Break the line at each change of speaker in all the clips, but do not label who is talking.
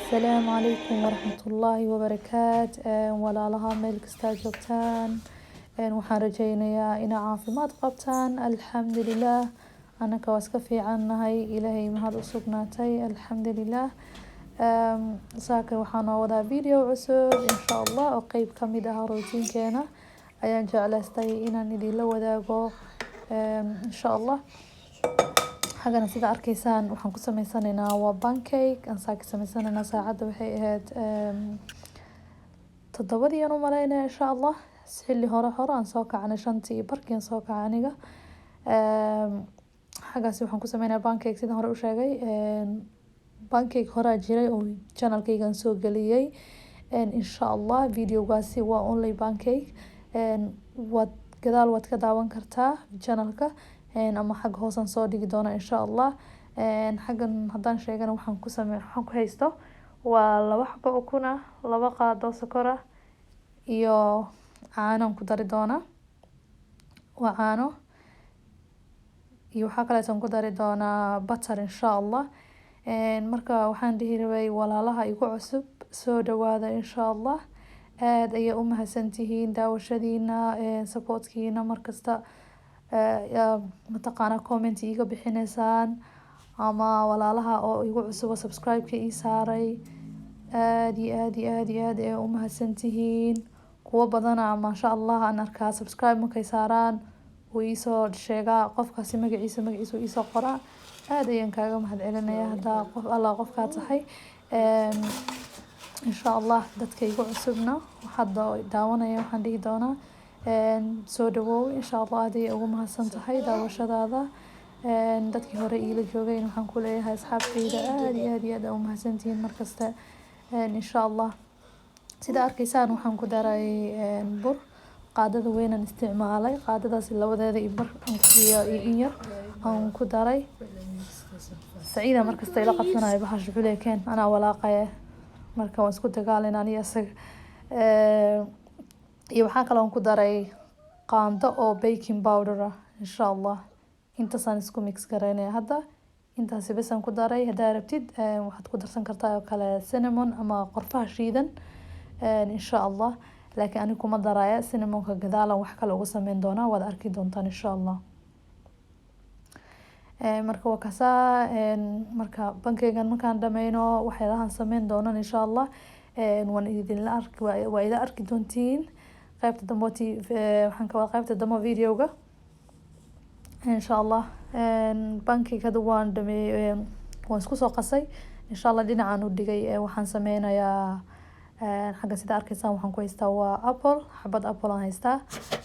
Asalaamu calaykum waraxmatullaahi wabarakaat. Walaalaha meel kastaa joogtaan, waxaan rajeynayaa inaa caafimaad qabtaan. Alxamdulilah, anaka waa iska fiicannahay, Ilaahay mahad u sugnaatay, alxamdulilah. Saaka waxaa noo wadaa video cusub, insha Allah, oo qeyb kamid ah routinekeena ayaan jeclaystay inaan idinla wadaago, insha Allah. Xaggana sida arkaysaan waxaan ku sameysanaynaa waa pancake aan saaka sameysanaynaa. Saacadda waxay ahayd 7dii aan u malaynaya, insha Allah. Xilli hore hore aan soo kacnay, 5tii iyo barkii aan soo kacay aniga. Xaggaasi waxaan ku sameynayaa pancake. Sidaan hore u sheegay, pancake horaa jiray oo channelkayga aan soo geliyay, insha Allah. Videogaasi waa only pancake. Waad gadaal waad ka daawan kartaa channelka ama xagga hoosaan soo dhigi doona, insha Allah. Xaggan haddaan sheegana, waxaan ku same waxaan ku haysto waa 2 xabo ukun ah, 2 qaado sokor ah iyo caano ku dari doonaa. Waa caano iyo waxaa kaleeto ku dari doonaa butter, insha Allah. Marka waxaan dhihi rabay, walaalaha igu cusub, soo dhawaada, insha Allah. Aad ayay u mahadsantihiin daawashadiina, supportkiina markasta, mataqaana, comment iiga bixineysaan, ama walaalaha oo igu cusub oo subscribe-ka ii saaray, aad iyo aad iyo aad iyo aad ayay u mahadsantihiin. Kuwo badana, maasha Allah, aan arkaa subscribe markay saaraan wuu iisoo sheegaa qofkaasi magaciisa, magaciisa wuu iisoo qoraa. Aad ayaan kaaga mahad celinaya haddaa qof Allah qofkaa tahay, insha Allah. Dadka igu cusubna hadda daawanaya waxaan dhihi doonaa soo dhawow, insha Allah. Aad ayay ugu mahadsan tahay daawashadaada. Dadkii hore iila joogayna waxaan ku leeyahay, asxaabteyda, aad iyo aad iyo aad aa u mahadsantihiin markasta, insha Allah. Sida arkaysaan waxaan ku daray bur, qaadada weynaan isticmaalay, qaadadaasi labadeeda iyo bar iyo in yar aan ku daray. Saciida markasta ila qabsanayo bahasha, wuxuu leeyahay keen, anaa walaaqaya. Marka waan isku dagaalayna aniga isaga. Iyo waxaa kaloo ku daray qaando oo baking powder ah, insha Allah. Intaasaan isku mix gareynaya hadda, intaasi bes aan ku daray. Haddaa rabtid waxaad ku darsan kartaa oo kale cinnamon ama qorfaha shiidan, insha Allah, laakiin aniga kuma daraya cinnamonka. Gadaalan wax kale uga sameyn doonaa, waad arki doontaan, insha Allah. Marka waa kasaa. Marka pancakegan markaan dhameyno, waxyaalahan sameyn doonan, insha Allah, waan idinla arki, waa ila arki doontiin qaybta dambe. Waxaan ka wada qaybta dambe videoga, insha Allah. Pancake hadda waan dhameeyay, waan isku soo qasay, insha Allah. Dhinacaan u dhigay. Waxaan sameynayaa xagga, sida arkaysaan, waxaan ku haystaa waa apple, xabad apple aan haystaa.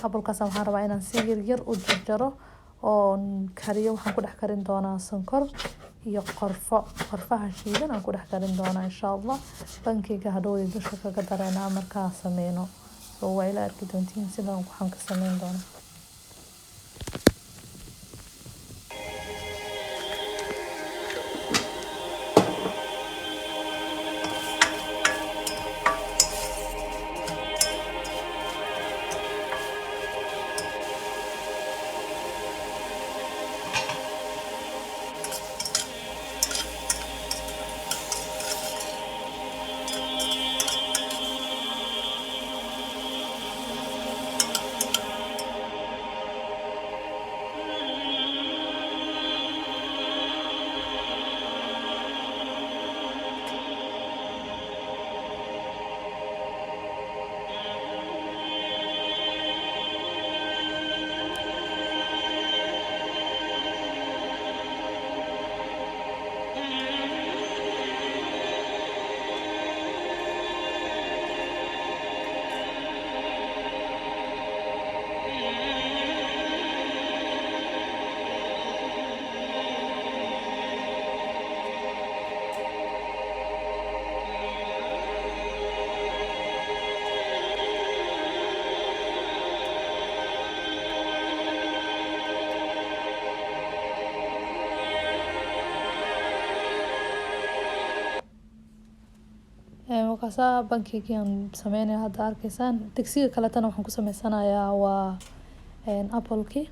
Applekaas waxaan rabaa inaan si yar yar u jarjaro oon kariyo. Waxaan ku dhex karin doonaa sonkor iyo qorfo, qorfaha shiidan aan ku dhex karin doonaa, insha Allah. Pancake hadhowdii dusha kaga dareynaa markaan sameyno. So waa ila arki doontiin sidaan waxaan ka sameyn doono. Markaasaa pancake aan sameynaya hadda arkaysaan. Digsiga kaletana waxaan ku sameysanayaa waa apple-kii.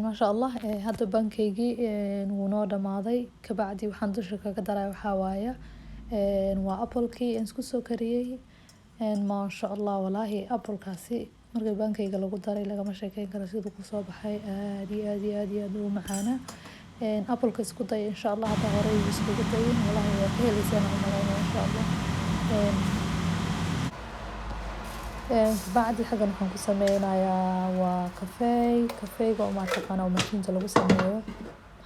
Maasha Allah, hadda pancake-gii wuu noo dhamaaday. Kabacdi waxaan dusha kaga daray waxaa waaye waa apple-kii aan isku soo kariyey. Maasha Allah, walaahi apple-kaasi markii pancake-ga lagu daray lagama sheekeyn karo siduu kusoo baxay. Aad iyo aad iyo aad iyo aad u macaana. Apple-ka isku day, insha Allah, hadda horey iskugu dayin, walaahi waa ka heleysaan u malaynaya, insha Allah. Kabacdi xaggan waxaan ku sameynayaa waa kafey, kafeyga oo ma taqaana oo mashiinta lagu sameeyo.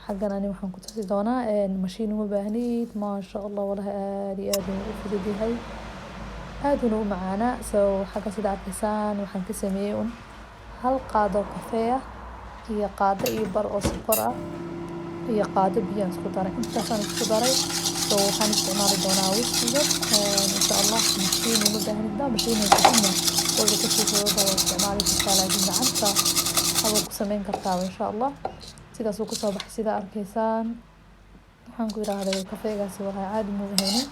Xaggan ani waxaan ku tusi doonaa mashiin uma baahnid. Maasha Allah, walahi aad iyo aad u fudud yahay, aad una u macaana. So xagga sida arkaysaan waxaan ka sameeyey un hal qaado kafee ah iyo qaado iyo bar oo sokor ah iyo qaado biyaan isku daray, intaasaan isku daray. So waxaan isticmaali doonaa whisk-iga, insha Allah. Mashiin uma baahnid, hadaa mashiin haysatidna wayba kasii fududahay, waa isticmaali kartaa, laakiin gacanta aba ku sameyn kartaa, insha Allah. Sidaasuu kusoo baxay sida arkaysaan. Waxaan ku yiraahday kafeegaasi wallahi caadi muu ahaynin.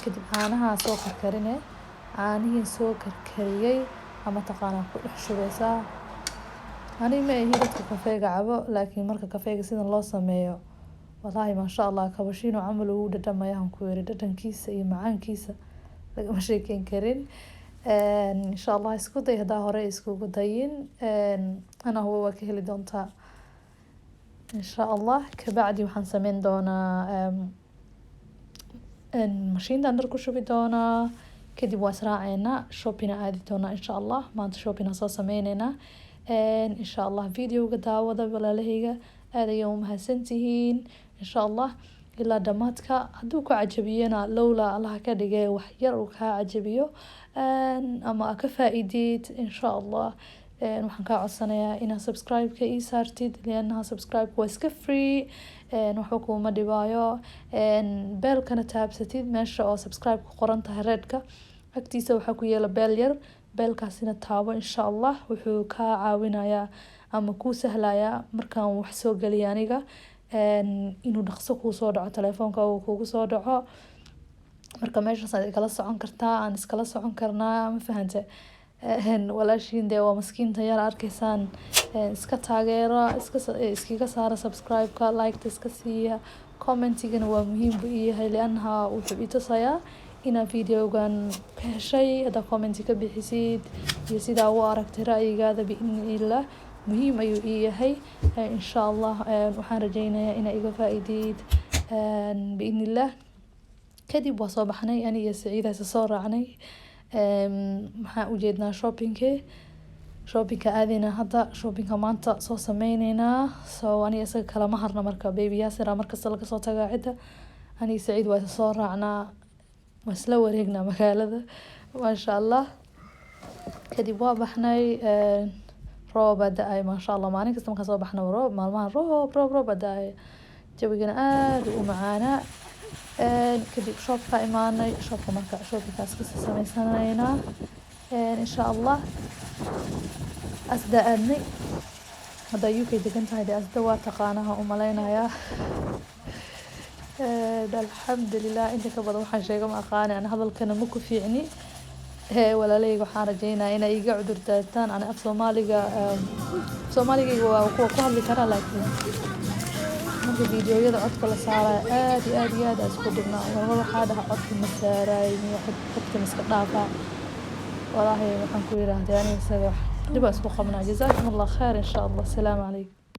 Kadib caanaha soo karkarine, caanihii soo karkariyey ama taqaanaa ku dhex shubeysaa. Ani ma ihi dadka kafeega cabo, laakiin marka kafeega sidan loo sameeyo, wallaahi maasha Allah, cappuccino camal uu dhadhamaya aan ku yiri. Dhadhankiisa iyo macaankiisa lagama sheekeyn karin. Insha Allah isku day haddaa hore iskugu dayin, ana huwa waa ka heli doontaa, insha Allah. Kabacdi waxaan sameyn doonaa mashiintan dhar ku shubi doonaa. Kadib waa israaceynaa, shopping aadi doonaa, insha Allah. Maanta shopping soo sameyneynaa, insha Allah. Videoga daawada, walaalahayga, aad ayay u mahadsantihiin, insha Allah, ilaa dhamaadka. Hadduu ku cajabiyana, lowla Allaha ka dhigay wax yar uu kaa cajabiyo ama aa ka faa-idid, insha Allah, waxaan kaa codsanayaa inaad subscribe-ka ii saartid, liannaha subscribe waa iska free, waxba kuuma dhibaayo. Bell-kana taabsatid, meesha oo subscribe ku qoran tahay redka agtiisa waxaa ku yaala bell yar, bell-kaasina taabo, insha Allah. Wuxuu kaa caawinayaa ama kuu sahlayaa markaan wax soo geliyo aniga inuu dhaqso kuu soo dhaco, telefoonka uu kugu soo dhaco. Marka meeshaas aad igala socon kartaa, aan iskala socon karnaa, ma fahante? Walaashiin dee waa maskiinta yar arkaysaan, iska taageera, iska iskaga saara subscribe-ka, like-ta iska siiya, commentigana waa muhiim buu ii yahay, liannaha wuxuu i tusayaa inaad videogan ka heshay. Haddaa commenti ka bixisid iyo sidaa u aragtay ra'yigaada, biidni illah, muhiim ayuu ii yahay, insha Allah. Waxaan rajeynayaa inaa iga faa-idid, biidni illah. Kadib waa soo baxnay, ani iyo Saciida isa soo raacnay. Maxaan ujeednaa? Shoppingki, shoppingka aadeyna hadda, shoppingka maanta soo sameyneynaa. So aniga isaga kalama harna. Marka baby Yaasir markasta laga soo tagaa cidda, aniga Saciid waa isa soo raacnaa, waa isla wareegnaa magaalada, maasha Allah. Kadib waa baxnay, roob baa da-ay, maasha Allah. Maalin kasta markaan soo baxna roob, maalmahan roob roob roob baa da-ay, jawigana aad u macaanaa. Kadib shopka imaanay, shopka marka shoppingkaas kasii sameysanaynaa, insha Allah. Asda aadnay. Haddaa UK degan tahay dee Asda waa taqaanaha umaleynayaa. Alxamdulilah, inta ka badan waxaan sheega ma aqaani, ana hadalkana ma ku fiicni. Walaalaheyga, waxaan rajeynayaa inay iga cudur daartaan. Ani af Soomaaliga, Soomaaligayga waa kuwa ku hadli karaa, laakiin marka fiidiyowyada codka la saarayo aad iyo aad iyo aad aan isku dhibnaa. Marmar waxaa dhaha codka ma saaraay miyo, codka ma iska dhaafaa? Walaahi waxaan ku yiraahday aniga isaga dhib aan isku qabnaa. Jazaakum Allah kheer, insha Allah. Asalaamu calaykum.